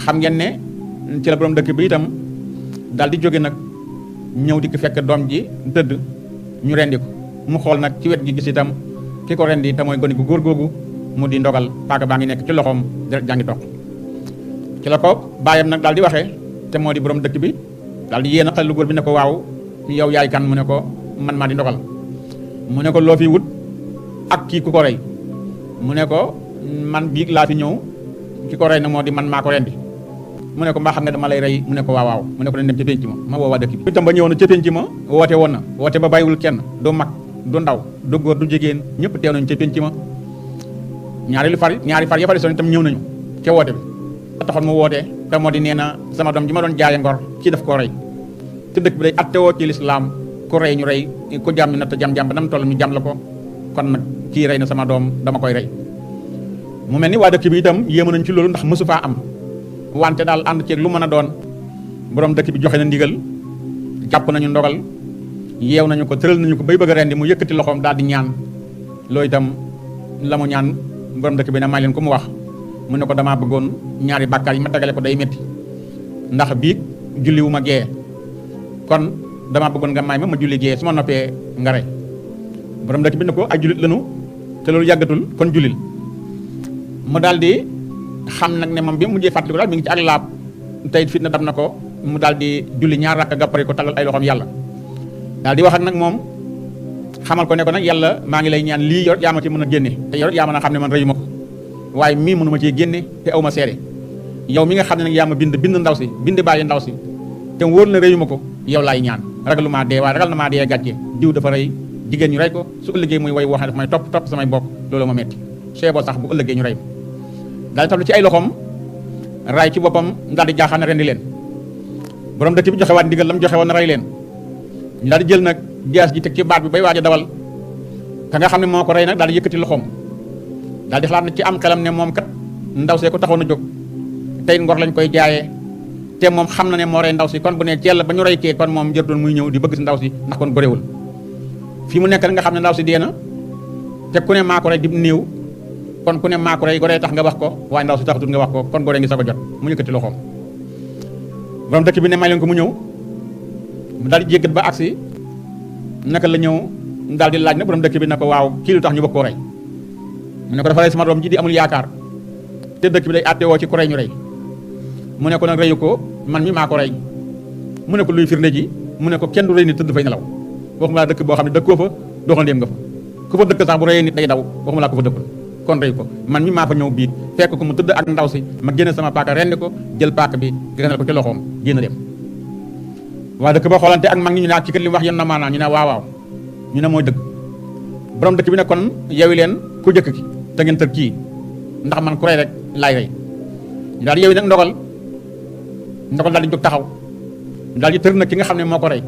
xam ngeen ne ci la borom dëkk bi itam daal di jóge nag ñëw di ko fekk doom ji tëdd ñu rendi ko mu xool nag ci wet gi gis itam ki ko rendi te mooy gone gu góor googu mu di ndogal paaka baa ngi nekk ci loxoom deret jaa ngi toq ci la ko baayam nag daal di waxee te moo di borom dëkk bi daal di yéen a xale lu góor bi ne ko waaw yow yaay kan mu ne ko man maa di ndogal mu ne ko loo fi wut ak kii ku ko rey mu ne ko man biig laa fi ñëw ki ko rey na moo di man maa ko rendi mu ne ko mbaa xam nga dama lay rey mu ne ko waaw mu ne ko dañ dem ca pénc ma woowaa dëkk bi itam ba ñëwoon na ca pénc ma woote woon na woote ba bàyyiwul kenn du mag du ndaw du góor du jigéen ñëpp teew nañu ca pénc ma ñaari far ya fa desoon itam ñëw nañu ca woote bi taxoon mu woote te moo di nee na sama doom ji ma doon jaaye ngor kii daf koo rey te dëkk bi day attewoo ci lislaam ku rey ñu rey ku jàmm ñu natt jam ba nam toll ñu jam la ko kon nag kii rey na sama doom dama koy rey mu mel ni waa dëkk bi itam yéema nañ ci loolu ndax mësu faa am wante daal ànd ceeg lu mën a doon borom dëkk bi joxe na ndigal jàpp nañu ndogal yeew nañu ko tëral nañu ko bay bëgg a rendi mu yëkkati loxoom daal di ñaan loolu itam la mu ñaan borom dëkk bi ne may leen ko mu wax mu ne ko damaa bëggoon ñaari bàkkaar yi ma tegale ko day métti ndax bii julli wu ma gee kon damaa bëggoon nga may ma julli gee su ma noppee nga rey borom dëkk bi ne ko ay jullit lanu te loolu yàggatul kon jullil mu daal di xam nag ne moom bi mu mujjee fàttaliku daal mi ngi ci ak laab tey fitna dab na ko mu daal di julli ñaar rakk gàppari ko talal ay loxoom yàlla daal di wax ak nag moom xamal ko ne ko nag yàlla maa ngi lay ñaan lii yor yaa ma ci mën a génne te yor yaa mën a xam ne man rëyu ma ko waaye mii mënu ma cee génne te aw ma seere yow mi nga xam ne nag yaa ma bind ndaw si bind bàyyi ndaw si te wóor na rëyu ma ko yow laay ñaan ragalu maa dee waaye ragal na maa dee gàcce diw dafa rëy jigéen ñu rey ko su ëllëgee muy way wax ne daf may topp samay bokk loolu ma metti seeboo sax bu ëllëgee ñu rey daal di tablu ci ay loxoom raay ci boppam daal di jaaxaan rendi leen borom dëkk bi joxe waat ndigal lam joxe woon rey leen ñu daal di jël nag jaas ji teg ci baat bi bay waaj a dawal ka nga xam ne moo ko rey nag daal di yëkkati loxoom daal di xalaat na ci am xelam ne moom kat ndaw see ko taxoon a jóg tey ngor lañ koy jaayee te moom xam na ne moo rey ndaw si kon bu ne ceel ba ñu rey kee kon moom jër doon muy ñëw di bëgg si ndaw si ndax kon goréwul fii mu nekk nga xam ne ndaw si dee na te ku ne maa ko rey di néew kon ku ne maa ko rey goree tax nga wax ko waaye ndaw si taxatul nga wax ko kon goree ngi sa ko jot mu yëkkati loxoom borom dëkk bi ne may leen ko mu ñëw mu daal di jéggat ba agsi naka la ñëw daal di laaj na borom dëkk bi ne ko waaw kii lu tax ñu bëgg koo rey mu ne ko dafa rey sama doom ji di amul yaakaar te dëkk bi day àtte woo ci ku rey ñu rey mu ne ko nag reyu ko man mi maa ko rey mu ne ko luy firnde ji mu ne ko kenn du rey nit tëdd fay nelaw waxuma laa dëkk boo xam ne dëkkoo fa doxandéem nga fa ku fa dëkk sax bu reyee nit day daw waxuma laa ko fa dëkkul kon rey ko man mi maa fa ñëw biit fekk ko mu tëdd ak ndaw si ma génne sama paaka rendi ko jël paaka bi gënal ko ci loxoom génn dem waa dëkk ba xoolante ak mag ñi ñu ne ci kër li wax yenn na maanaam ñu ne waaw ñu ne mooy dëgg borom dëkk bi ne kon yewi leen ku jëkk ki te ngeen tër kii ndax man ku rey rek laay rey ñu daal di yewi nag ndogal daal di jóg taxaw daal di tër nag ki nga xam ne moo ko rey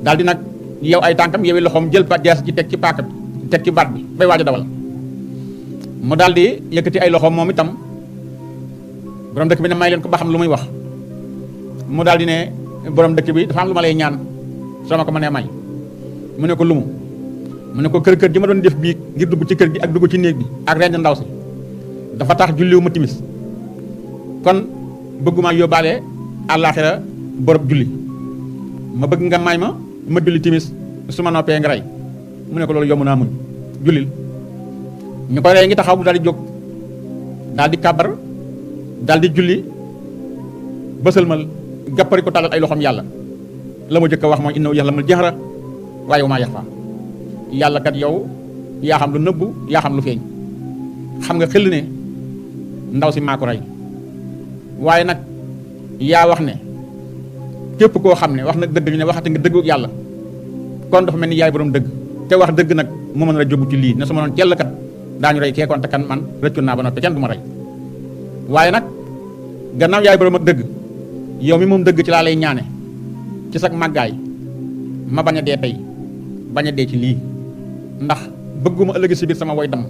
daal di nag yow ay tànkam yewi loxoom jël jaas ci teg ci paaka bi teg ci baat bi bay waaj a dawal mu daal di yëkkati ay loxoom moom itam borom dëkk bi ne may leen ko ba xam lu muy wax mu daal di ne borom dëkk bi dafa am lu ma lay ñaan soo ma ko mënee may mu ne ko lumu mu ne ko kër ji ma doon def bii ngir dugg ci kër gi ak dugg ci néeg bi ak rend ndaw si dafa tax julliwu ma timis kon bëgguma yóbbaale àllaaxira borob julli ma bëgg nga may ma julli timis su ma noppee nga rey mu ne ko loolu yomb naa muñ jullil ñu koy rey ngi taxaw bu daal di jóg daal di kàbbar daal di julli bësalmal gàppari ko tàllal ay loxoom yàlla la ma jëkk a wax mooy innahu ya'lamul jahra waaye wa maa yaxfaa yàlla kat yow yaa xam lu nëbbu yaa xam lu feeñ xam nga xel ne ndaw si maa ko rey waaye nag yaa wax ne képp koo xam ne wax na dëgg ñu ne waxati nga dëggu yàlla kon dafa mel ni yaay borom dëgg te wax dëgg nag moo mën a jógu ci lii ne su ma noon cell kat daañu rey keekoon te kan man rëccu naa ba noppi kenn du ma rey waaye nag gannaaw yaay borom ak dëgg yow mi moom dëgg ci laa lay ñaane ci sag màggaay ma bañ a dee tey bañ a dee ci lii ndax bëgguma ëllëgi si biir sama woy dam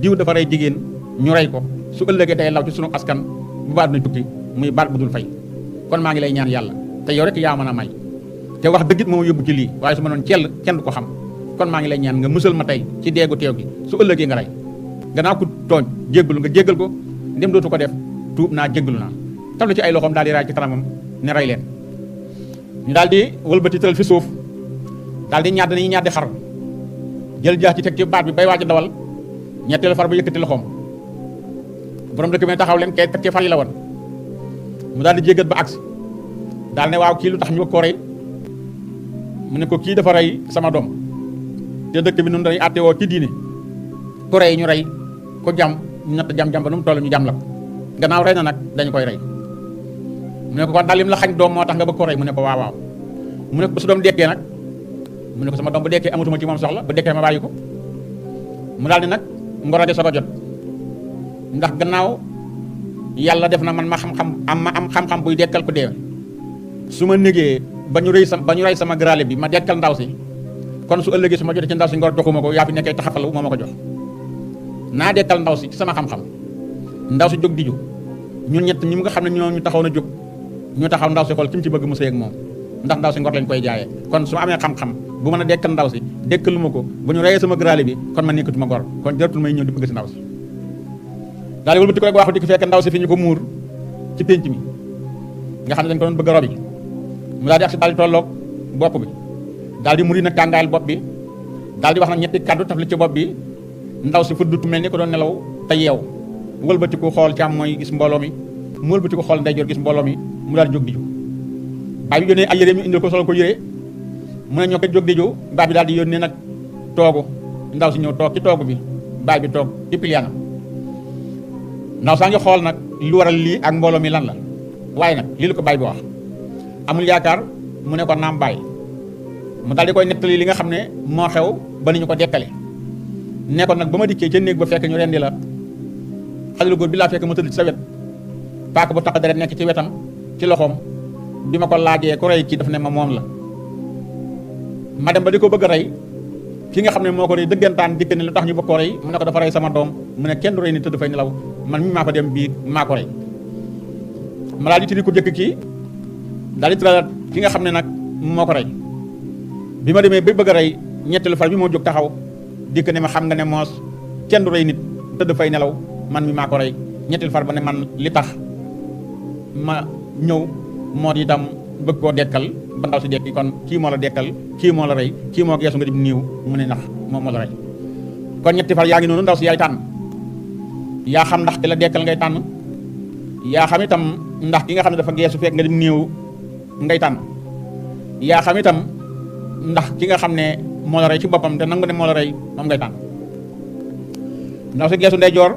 diw dafa rey jigéen ñu rey ko su ëllëgee day law ci sunu askan bu baat na tukki muy baat bu dul fay kon maa ngi lay ñaan yàlla te yow rek yaa mën a may te wax dëggit moo yóbbu ci lii waaye su ma noon cell kenn du ko xam kon maa ngi lay ñaan nga musal ma tey ci deegu teew gi su ëllëgee nga rey gannaaw ku tooñ jéggalu nga jéggal ko ndem dootu ko def tuub naa jéggalu naa tablu ci ay loxoom daal di raay ci kanamam ne rey leen. ñu daal di wëlbati tëral fi suuf daal di ñadd nañu ñaddi xar jël jaas ci teg ci baat bi bay waaj a dawal ñetteelu far ba yëkkati loxoom borom dëkk bi taxaw leen kay kat ci far yi la woon mu daal di jéggat ba agsi daal ne waaw kii lu tax ñu ko rey mu ne ko kii dafa rey sama doom te dëkk bi noonu dañuy àtte woo ci diine ku rey ñu rey ku jam ñu natt jam ba nu mu toll ñu jam la ko gannaaw rey na nag dañu koy rey mu ne ko kon daal lim la xañ doom moo tax nga bëgg ko rey mu ne ko waaw mu ne ko bu su doom dekkee nag mu ne ko sama doom bu dekkee amatuma ci moom soxla bu dekkee ma bàyyi ko mu daal di nag ngoro de soog a jot ndax gannaaw yàlla def na man ma am xam-xam buy dekkal ku dee su ma négee ba ñu rey sama grale bi ma dekkal ndaw si kon su ëllëgee su ma jotee ci ndaw si ngor joxuma ko yaa fi nekkee taxafalu moo ma ko jox naa dekkal ndaw si ci sama xam-xam ndaw si jóg di ju ñun ñett ñi nga xam ne ñoo ñu taxaw na jóg ñu taxaw ndaw si xool ki mu ci bëgg mu sëy ak moom ndax ndaw si ngor lañ koy jaayee kon su ma amee xam-xam bu mën a dekkal ndaw si dekkalu ma ko bu ñu reyee sama grale bi kon ma nekkatuma gor kon jaratul may ñëw di bëgg si ndaw si daal di wëlbati ko rek waxu di ko fekk ndaw si fi ñu ko muur ci pénc mi nga xam ne dañ ko doon bëgg a robi mu daal di agsi daal di tolloog bopp bi daal di muri nag tàngaayal bopp bi daal di wax nag ñetti kàddu taf li ci bopp bi ndaw si fuddut mel ni ko doon nelaw te yeew wëlbati ko xool càmm mooy gis mbooloo mi mu wëlbati ko xool ndeyjoor gis mbooloo mi mu daal di jóg di ju baay bi yónnee ay yére mi indil ko solo ko yére mu ne ñoo ko jóg di ju baay bi daal di yónnee nag toogu ndaw si ñëw toog ci toogu bi baay bi toog ci piliyaanam ndaw saa ngi xool nag lu waral lii ak mbooloo mi lan la waaye nag lii la ko baay bi wax amul yaakaar mu ne ko naam baay mu daal di koy nettali li nga xam ne moo xew ba ni ñu ko dekkale ne ko nag ba ma dikkee ca néeg ba fekk ñu rendi la xale lu góor bi laa fekk ma tëdd ci sa wet paaka bu taq deret nekk ci wetam ci loxoom bi ma ko laajee ku rey kii daf ne ma moom la ma dem ba di ko bëgg a rey ki nga xam ne moo ko rey dëggantaan dikk ne lu tax ñu bëgg ko rey mu ne ko dafa rey sama doom mu ne kenn du rey ni tëdd fay nelaw man mi maa ko dem bii maa ko rey ma daal di tiri ko jëkk kii daal di tëral ki nga xam ne nag moo ko rey bi ma demee ba bëgg a rey ñetteelu far bi moo jóg taxaw dikk ne ma xam nga ne moos kenn du rey nit tëdd fay nelaw man mi maa ko rey ñetteelu far ba ne man li tax ma ñëw moo di itam bëgg koo dekkal ba ndaw si dekki kon kii moo la dekkal kii moo la rey kii moo geesu nga di niiw mu ne ndax moom moo la rey kon ñetti far yaa ngi noonu ndaw si yaay tànn yaa xam ndax ki la dekkal ngay tànn yaa xam itam ndax ki nga xam ne dafa geesu fekk nga di niiw ngay tànn yaa xam itam ndax ki nga xam ne moo la rey ci boppam te nangu ne moo la rey moom ngay tànn ndaw si geesu ndeyjoor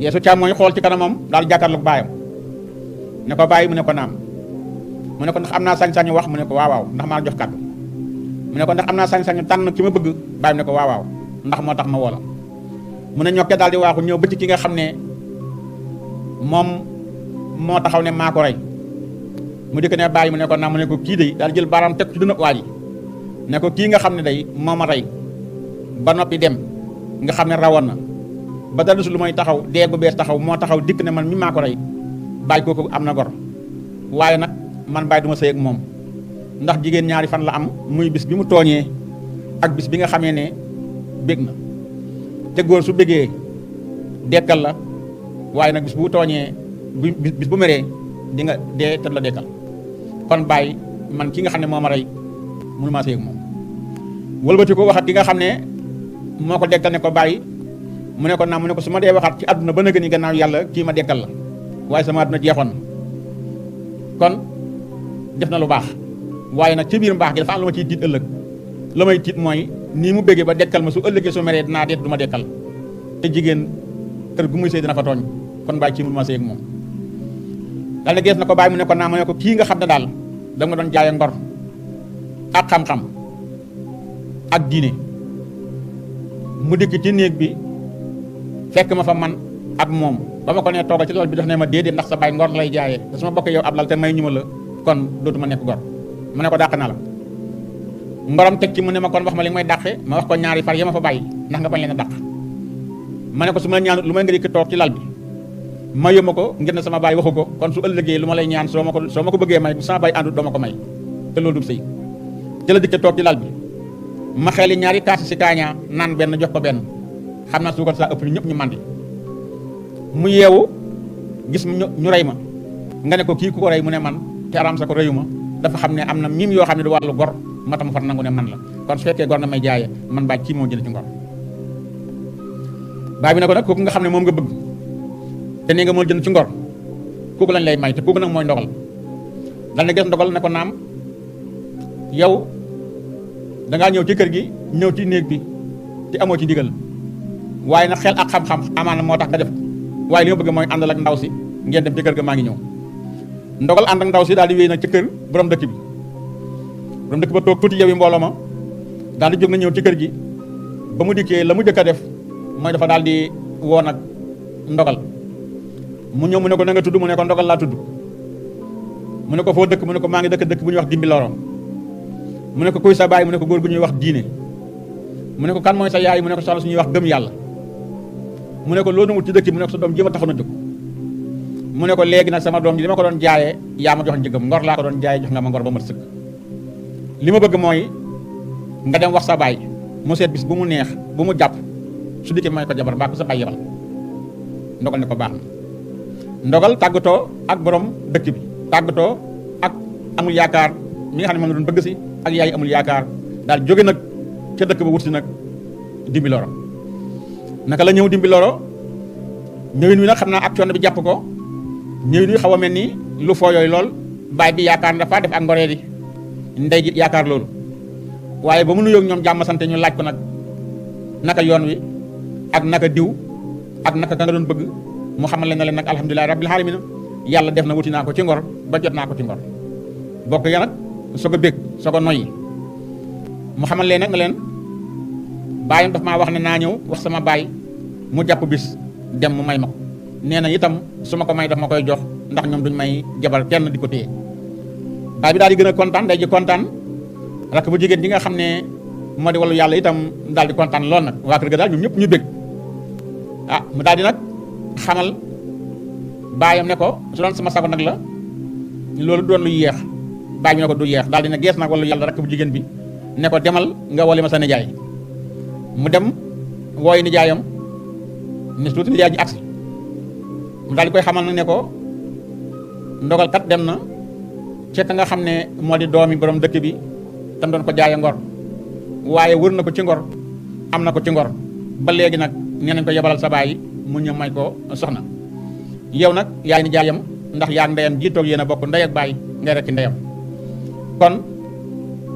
geesu càmmooñ xool ci kanamam daal jàkkaarloog baayam ne ko bàyyi mu ne ko naam mu ne ko ndax am naa sañ-sañu wax mu ne ko waaw ndax maa jox kàddu mu ne ko ndax am naa sañ-sañu tànn ki ma bëgg bàyyi mu ne ko waaw ndax moo tax ma woola mu ne ñokkee daal di waaxu ñëw ba ci ki nga xam ne moom moo taxaw ne maa ko rey mu dikk ne bàyyi mu ne ko naam mu ne ko kii day daal jël baaraam teg ci duna waa ji ne ko kii nga xam ne day moo ma rey ba noppi dem nga xam ne rawoon na ba dara su lu may taxaw dee gu bees taxaw moo taxaw dikk ne man mi maa ko rey bàyyi kooku am na gor waaye nag man bàyyi du ma sëy ak moom ndax jigéen ñaari fan la am muy bis bi mu tooñee ak bis bi nga xamee ne bég na te góor su bégee dekkal la waaye nag bis bu tooñee bis bu meree di nga dee te la dekkal kon bàyyi man ki nga xam ne moo ma rey mënu maa sëy ak moom wëlbati ko wax ak ki nga xam ne moo ko dekkal ne ko bàyyi mu ne ko naam mu ne ko su ma dee waxaat ci àdduna ba nëgë ni gannaaw yàlla kii ma dekkal la waaye sama àdduna jeexoon na kon def na lu baax waaye nag ci biir mbaax gi dafa am lu ma ciy tiit ëllëg la may tiit mooy nii mu béggee ba dekkal ma su ëllëgee su meree dinaa deet du ma dekkal te jigéen kër gu muy sëy dina fa tooñ kon bàyyi ci mënu ma sëy ak moom daal ne gees na ko bàyyi mu ne ko naam mu ne ko kii nga xam ne daal da nga doon jaaye ngor ak xam-xam ak diine mu dikk ci néeg bi fekk ma fa man ak moom ba ma ko nee toogal ci lool bi daf ne ma déedéet ndax sa baay ngor lay jaayee te su ma bokkee yow ab lal te may ñu ma la kon dootuma nekk gor mu ne ko dàq na la ngorom teg ci mu ne ma kon wax ma li may dàqe ma wax ko ñaari far ya ma fa bàyyi ndax nga bañ leen a dàq ma ne ko su ma la ñaan lu may nga dikk toog ci lal bi ma yóbbu ko ngir ne sama baay waxu ko kon su ëllëgee lu ma lay ñaan soo ma ko bëggee may bu sama baay àndut doo ma ko may te loolu du sëy ci la dikkee toog ci lal bi ma xeeli ñaari kaasi si kaañaa naan benn jox ko benn xam naa suukar saa ëpp ñu ñëpp ñu mandi mu yeewu gis ñu rey ma nga ne ko kii ku ko rey mu ne man te araam sa ko reyu ma dafa xam ne am na mim yoo xam ne du wàllu gor ma tam far nangu ne man la kon su fekkee gor nga may jaaye man bàyyi kii moo jënd ci ngor baay bi ne ko nag kooku nga xam ne moom nga bëgg te nee nga moo jënd ci ngor kooku lañ lay may te kooku nag mooy ndogal dal ne gis ndogal ne ko naam yow dangaa ñëw ci kër gi ñëw ci néeg bi te amoo ci ndigal waaye nag xel ak xam-xam amaana moo tax nga def waaye li ma bëgg mooy àndal ak ndaw si ngeen dem ci kër ga maa ngi ñëw ndogal ànd ak ndaw si daal di wéy nag ci kër borom dëkk bi borom dëkk ba toog tuuti yow yi mbooloo ma daal di jóg na ñëw ci kër gi ba mu dikkee la mu jëkk a def mooy dafa daal di woo nag ndogal mu ñëw mu ne ko na nga tudd mu ne ko ndogal laa tudd mu ne ko foo dëkk mu ne ko maa ngi dëkk bu ñuy wax dimbi loro mu ne ko kuy sa baay mu ne ko góor gu ñuy wax diine mu ne ko kan mooy sa yaay mu ne ko soxla su ñuy wax gëm yàlla mu ne ko loo wut ci dëkk mu ne ko sa doom jéem a taxoon a jóg mu ne ko léegi nag sama doom ji li ma ko doon jaayee yaa ma jox njëgam ngor laa ko doon jaayee jox nga ma ngor ba mat sëkk li ma bëgg mooy nga dem wax sa baay mu seet bis bu mu neex bu mu jàpp su dikkee may ko jabar mbaa ko sa baay yebal ndogal ne ko baax na ndogal tàggatoo ak borom dëkk bi tàggatoo ak amul yaakaar mi nga xam ne moom la doon bëgg si ak yaay amul yaakaar daal jóge nag ca dëkk ba wut si nag dimbi loro naka la ñëw dimbi loro ñëwin wi nag xam naa ak coono bi jàpp ko ñëwin wi xaw a mel ni lu foo yooyu lool baay bi yaakaar dafa def ak ngoree di ndey ji yaakaar loolu waaye ba mu nuyoo ñoom jàmm sante ñu laaj ko nag naka yoon wi ak naka diw ak naka ka nga doon bëgg mu xamal leen ne leen nag alhamdulilah rabbil alamin yàlla def na wuti naa ko ci ngor ba jot naa ko ci ngor bokk ya nag soo ko bég soo ko noyyi mu xamal leen nag nga leen baayam daf maa wax ne naa ñëw wax sama baay mu jàpp bis dem mu may ma ko nee na itam su ma ko may daf ma koy jox ndax ñoom duñ may jabar kenn di ko téye baay bi daal di gën a kontaan day ji kontaan rakk bu jigéen ji nga xam ne moo di wàllu yàlla itam daal di kontaan lool nag waa kër ga daal ñoom ñëpp ñu bég mu daal di nag xamal baayam ne ko su doon sama sago nag la loolu doon lu yéex baay bi ne ko du yeex daal dina gees nag wàllu yàlla rakk bu jigéen bi ne ko demal nga woli ma sa nijaay mu dem wooy nijaayam ne tuuti nijaay ji agsi mu daal di koy xamal nag ne ko ndogal kat dem na ci ka nga xam ne moo di doomi borom dëkk bi tam doon ko jaaye ngor waaye wër na ko ci ngor am na ko ci ngor ba léegi nag nee nañ ko yebalal sa baay mu ñëw may ko soxna yow nag yaay nijaayam ndax yaa ndeyam ji toog yéen a bokk ndey ak baay ngay rek ndeyam kon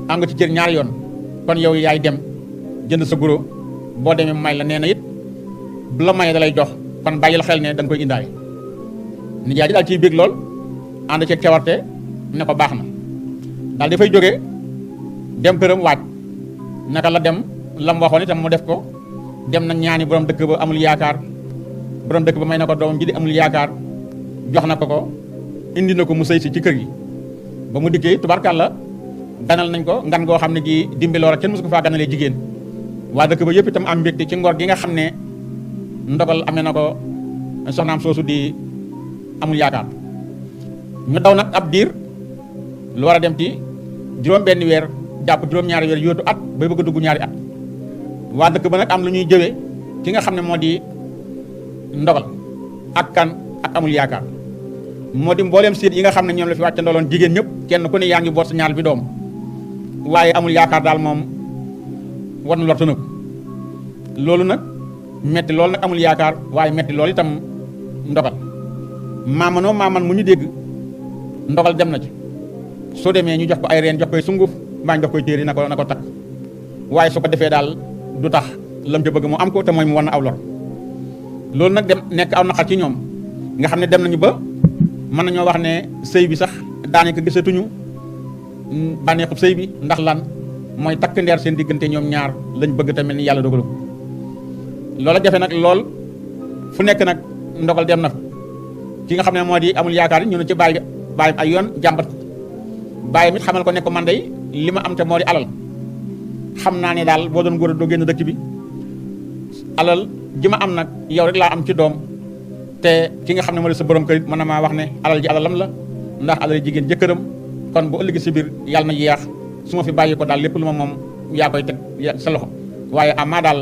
am nga ci cër ñaari yoon kon yow yaay dem jënd sa guro boo demee may la nee na it bu la mayee da lay jox kon bàyyil xel ne da nga koy indaale nijaay ji daal ciy bég lool ànd ci cawarte ne ko baax na daal dafay jógee dem këram waaj naka la dem la mu waxoon itam mu def ko dem na ñaani borom dëkk ba amul yaakaar borom dëkk ba may na ko doom ji di amul yaakaar jox na ko indi na ko mu sëy si ci kër gi ba mu dikkee tubarkàlla ganal nañ ko ngan goo xam ne gi dimbiloor kenn mosu ko faa ganalee jigéen waa dëkk ba yëpp itam am mbégte ci ngor gi nga xam ne ndogal amee na ko soxnaam soosu di amul yaakaar ñu daw nag ab diir lu war a dem ci juróom benn weer jàpp juróom-ñaari weer yóotu at bay bëgg a dugg ñaari at waa dëkk ba nag am lu ñuy jëwee ki nga xam ne moo di ndogal ak kan ak amul yaakaar moo di mbooleem séet yi nga xam ne ñoom la fi wàcc ndoloon jigéen ñëpp kenn ku ne yaa ngi boot sa ñaar bi doom waaye amul yaakaar daal moom war na lortu na ko loolu nag metti loolu nag amul yaakaar waaye metti loolu itam ndogal maamanoo maaman mu ñu dégg ndogal dem na ci soo demee ñu jox ko ay reen jox koy sunguf mbaa ñu jox koy téere na ko takk waaye su ko defee daal du tax lam ca bëgg mu am ko te mooy mu war na aw lor loolu nag dem nekk aw naqar ci ñoom nga xam ne dem nañu ba mën nañoo wax ne sëy bi sax daanaka gisatuñu bànneexub sëy bi ndax lan mooy takk ndeer seen diggante ñoom ñaar lañ bëgg tamit ni yàlla dogalu loola jafe nag lool fu nekk nag ndogal dem na fa ki nga xam ne moo di amul yaakaar ñu ne ci bàyyi ay yoon jàmbat bàyyi mit xamal ko ne ko man day li ma am te moo di alal xam naa ne daal boo doon góor a doo génn dëkk bi alal ji ma am nag yow rek laa am ci doom te ki nga xam ne moo di sa borom kër it mën na maa wax ne alal ji alalam la ndax alal jigéen jëkkëram kon bu ëllëgi si biir yàlla na yeex su ma fi bàyyi ko daal lépp lu ma moom yaa koy teg sa loxo waaye amaa daal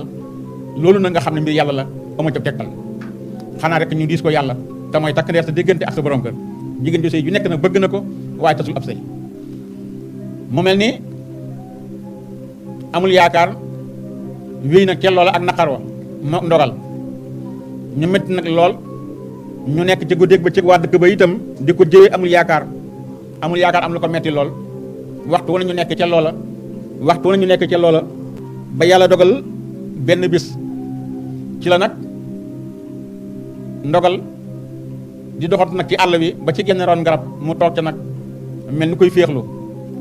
loolu na nga xam ne mbir yàlla la amu ca tegtal xanaa rek ñu diis ko yàlla te mooy takk ndeer sa diggante ak sa borom kër jigéen ju sëy ju nekk nag bëgg na ko waaye tasul ab sëy mu mel ni amul yaakaar wéy nag ca loola ak naqar wa moo ndogal ñu métti nag lool ñu nekk ci guddeeg ba ci waa dëkk ba itam di ko jëwee amul yaakaar am lu ko metti lool waxtu wu ñu nekk ca loola ba yàlla dogal benn bis ci la nag ndogal di doxat nag ci àll bi ba ci genn ron garab mu toog ca nag mel ni koy féexlu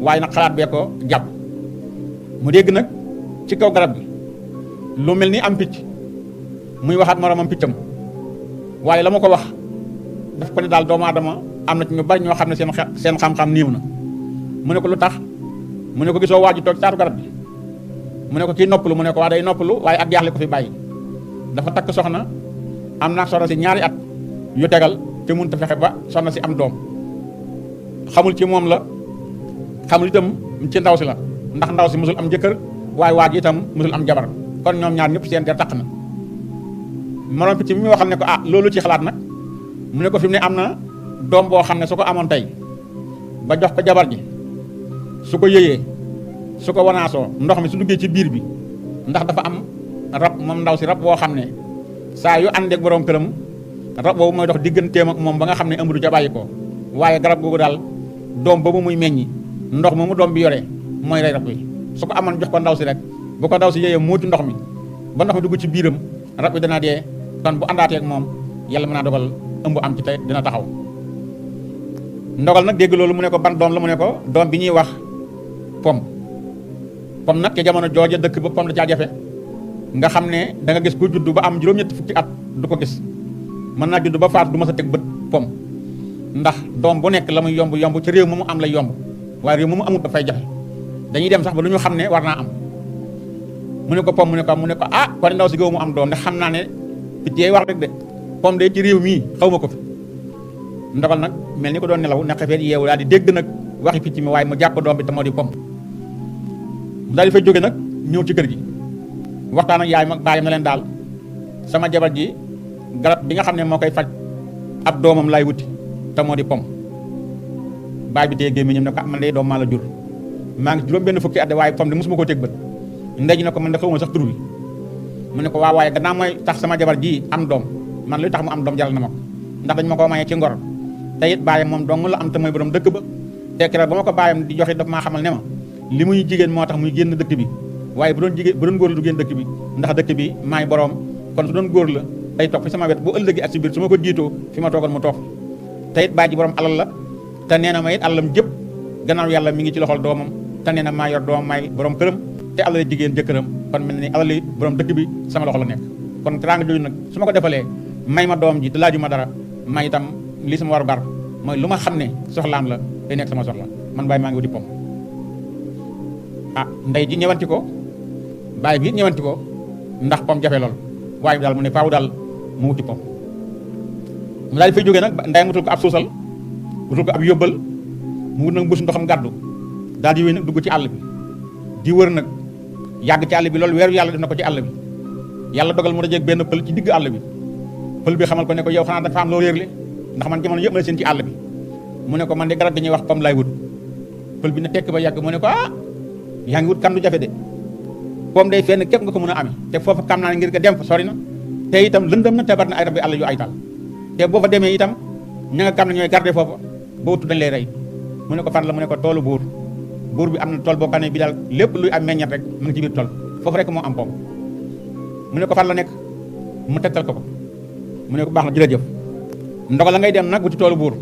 waaye nag xalaat bee ko jàpp mu dégg nag ci kaw garab gi lu mel ni am picc muy waxaat moroomam piccam waaye la ma ko wax daf ko ne daal doomu aadama am na ci ñu bari ñoo xam ne seen xam-xam niiw na mu ne ko lu tax mu ne ko gisoo waa ji toog taatu garab gi mu ne ko kii noppalu mu ne ko waa day noppalu waaye ak jaaxle ko fi bàyyi dafa takk soxna am naa soxna si ñaari at yu tegal te mënut a fexe ba soxna si am doom xamul ci moom la xamul itam ci ndaw si la ndax ndaw si musul am jëkkër waaye waa ji itam musul am jabar kon ñoom ñaar ñëpp seen der taq na moroom picc mi mu waxal ne ko loolu ci xalaat nag mu ne ko fi mu ne am na doom boo xam ne su ko amoon tey ba jox ko jabar ji su ko yëyee su ko wanaasoo ndox mi su duggee ci biir bi ndax dafa am rab moom ndaw si rab boo xam ne saa yu àndeek boroom këram rab boobu mooy dox digganteem ak moom ba nga xam ne ëmb du ca bàyyi ko waaye garab googu daal doom boobu muy meññi ndox moomu doom bi yore mooy rey rab bi su ko amoon jox ko ndaw si rek bu ko ndaw si yëyee muuti ndox mi ba ndox mi dugg ci biiram rab bi dana dee kon bu àndaatee ak moom yàlla mën naa dogal ëmb am ci tey dina taxaw ndogal nag dégg loolu mu ne ko ban doom la mu ne ko doom bi ñuy wax pom nag ca jamono jooja dëkk ba pom da caa jafe nga xam ne da nga gis ku juddu ba am juróom-ñetti fukki at du ko gis mën naa juddu ba faatu du ma sa teg bët pom ndax doom bu nekk la muy yomb ci réew moomu am lay yomb waaye réew moomu amut dafay jafe dañuy dem sax ba lu ñu xam ne war naa am mu ne ko pom mu ne ko kon ndaw si gëw mu am doom ndax xam naa ne picc yi wax rek de pom de ci réew mii xaw ma ko fi ndogal nag mel ni ko doon nelaw ne xefeet yeewu daal di dégg nag waxi picc mi waaye mu jàpp doom bi te moo di pom mu daal di fay jóge nag ñëw ci kër gi waxtaan ak yaay mag baayam na leen daal sama jabar ji garab bi nga xam ne moo koy faj ab doomam laay wuti te moo di pom baay bi tey gémmiñam ne ko man de doom maa la jur maa ngi juróom benn fukki at waaye pom de mosuma koo teg bët ndey ji ne ko man de xawma sax tur bi mu ne ko waaw waaye gannaaw mooy tax sama jabar ji am doom man luy tax mu am doom jaral na ma ko ndax dañ ma koo mayee ci ngor te it baayam moom dong la am te mooy borom dëkk ba te keroog ba ma ko baayam di joxe daf maa xamal ne ma li muy jigéen moo tax muy génn dëkk bi waaye bu doon góor la du génn dëkk bi ndax dëkk bi maay borom kon su doon góor la day toog fi sama wet bu ëllëgee ak si biir su ma ko jiitoo fi ma toogoon mu toog te it baay ji borom alal la te nee na ma it alalam jëpp gannaaw yàlla mi ngi ci loxol doomam te nee na maa yor doomam maay borom këram te alal jigéen jëkkëram kon mel ni alal borom dëkk bi sama loxo la nekk kon teraanga jooju nag su ma ko defalee may ma doom ji te laaju ma dara may itam li sama waru gar mooy lu ma xam ne soxlaam la day nekk sama soxla man baay maa ngi wuti pom ndey ji ñëwanti ko baay bi ñëwanti ko ndax pom jafe lool waaye daal mu ne faaw daal mu wuti pom mu daal di fay jógee nag ndey wutul ko ab suusal wutul ko ab yóbbal mu wut nag mbuus ndoxam gàddu daal di wéy nag dugg ci àll bi di wër nag yàgg ci àll bi loolu weeru yàlla def na ko ci àll bi yàlla dogal mu dajeeg benn pël ci digg àll bi pël bi xamal ko ne ko yow xanaa dafa am loo réerle ndax man jamono yëpp ma la seen ci àll bi mu ne ko man de garab dañuy wax pom lay wut pël bi ne tekk ba yàgg mu ne ko yaa ngi wut kam du jafe de pom day fenn képp nga ko mën a amee te foofu kam naa ne ngir nga dem fa sori na te itam lëndëm na te bari na ay rab àll yu ay tal te boo fa demee itam ña nga kam ne ñooy garder foofu ba wutu dañ lay rey mu ne ko fan la mu ne ko toolu buur bi am na tool boo xam ne bi daal lépp luy am meññet rek mu ngi ci biir tool foofu rek moo am pom mu ne ko fan la nekk mu tegtal ko mu ne ko baax na jërëjëf ndogal la ngay dem nag wuti toolu buur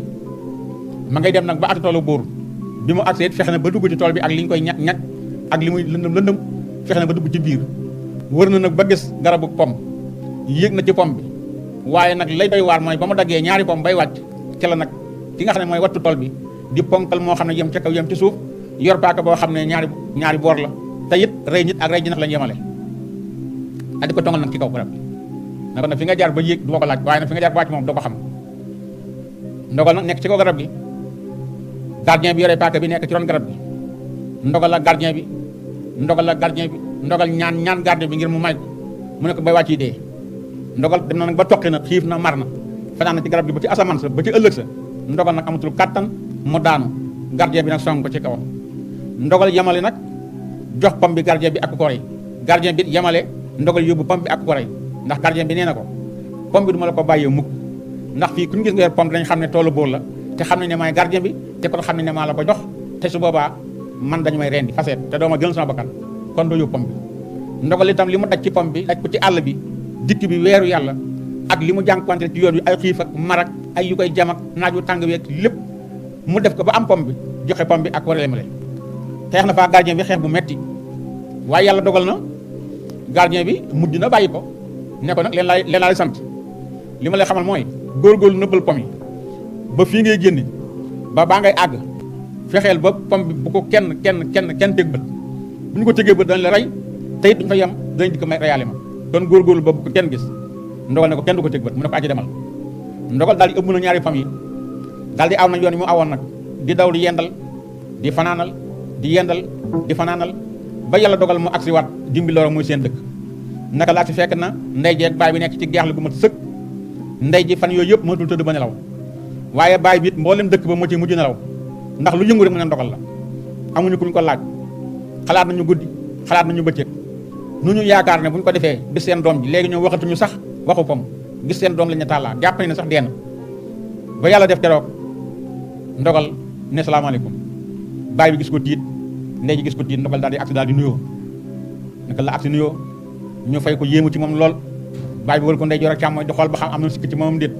ma ngay dem nag ba ati toolu buur bi mu agsee fexe na ba dugg ci tool bi ak li ñu koy ñag ak li muy lëndëm fexe na ba dugg ci biir wër na nag ba gis garabu pom yéeg na ci pom bi waaye nag lay doy waar mooy ba mu daggee ñaari pom bay wàcc ca la nag ki nga xam ne mooy wattu tool bi di ponkal moo xam ne yem ca kaw yem ci suuf yor paaka boo xam ne ñaari boor la te it rey nit ak rey jinax lañ yemale a di ko tongal nag ci kaw garab bi na ko nag fi nga jaar ba yéeg du ma ko laaj waaye nag fi nga jaar ba wàcc moom doo ko xam ndogal nag nekk ci kaw garab gi gardien bi yore paaka bi nekk ci ron garab bi ndogal la gardien bi ndogal ñaan gardien bi ngir mu may ko mu ne ko bay wàcc yi dee ndogal dem na nag ba toqi na xiif na mar na fanaan na ci garab gi ba ci asamaan sa ba ci ëllëg sa ndogal nag amatul kàttan mu daanu gardien bi nag song ko ci kawam ndogal yamale nag jox pom bi gardien bi ak ko rey gardien bi yamale ndogal yóbbu pom bi ak ko rey ndax gardien bi nee na ko pom bi du ma la ko bàyyee mukk ndax fii ku ñu gis nga yor pom dañ xam ne toolu buur la te xam nañ ne maay gardien bi te kon xam nañ ne maa la ko jox te su boobaa man dañu may rendi faseet te doo ma gën sama bakkan kon doo yóbbu pom bi ndogal itam li mu daj ci pom bi daj ko ci àll bi dikk bi weeru yàlla ak li mu jànkuwante ci yoon wi ay xiif ak marak ay yu koy jam ak naaj wu tàng weeg lépp mu def ko ba am pom bi joxe pom bi ak warale ma xeex na faa gardien bi xeex bu metti waaye yàlla dogal na gardien bi mujj na bàyyi ko ne ko nag leen laa lay sant li ma lay xamal mooy góorgóorlu nëbbal pom yi ba fii ngay génne baa ngay àgg fexeel ba pom bi bu ko kenn teg bët bu ñu ko tegee bët dañ la rey te it duñ fa yem dañ di ko may reyaale ma kon góorgóorlu ba bu ko kenn gis ndogal ne ko kenn du ko teg bët mu ne ko aji demal ndogal daal di ëpp na ñaari pom yi daal di aw nañ yoon yi mu awoon nag di daw di yendal di fanaanal di yendal di fanaanal ba yàlla dogal mu agsi waat dimbi looro muy seen dëkk naka la agsi fekk na ndey jeeg baay bi nekk ci geexle gu mat sëkk ndey ji fan yooyu yëpp mënatul tëdd ba nelaw waaye baay bi it mboolem dëkk ba moo ci mujj nelaw ndax lu yëngu rek mu ne ndogal la amuñu kuñ ko laaj xalaat nañu guddi xalaat nañu bëccëg nu ñu yaakaar ne bu ñu ko defee gis seen doom ji léegi ñoom waxatuñu sax waxu pom gis seen doom lañ ne tàllaa jàpp nañ ne sax deen ba yàlla def keroog ndogal ne salaamaaleykum baay bi gis ko tiit ndey ji gis ko tiit ndogal daal di agsi daal di nuyoo naka la agsi nuyoo ñu fay ko yéemu ci moom lool baay bi wal ko ndey joor ak càmmooñ di xool ba xam am na sikk ci moomam déet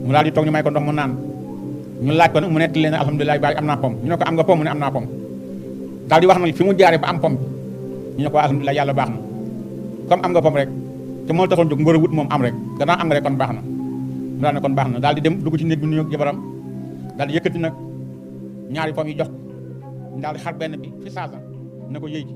mu daal di toog ñu may ko ndox mu naan ñu laaj ko nag mu nettali leen alhamdulilah baay am naa pom ñu ne ko am nga pom mu ne am naa pom daal di wax nag fi mu jaaree ba am pom ñu ne ko alhamdulilah yàlla baax na comme am nga pom rek te moo taxoon jóg ngor a wut moom am rek gannaaw am nga rek kon baax na mu daal ne kon baax na daal di dem dugg ci néeg bi nuyoog jabaram daal di yëkkati nag ñaari pom yi jox daal di xar benn bi fi saasa na ko yëy ji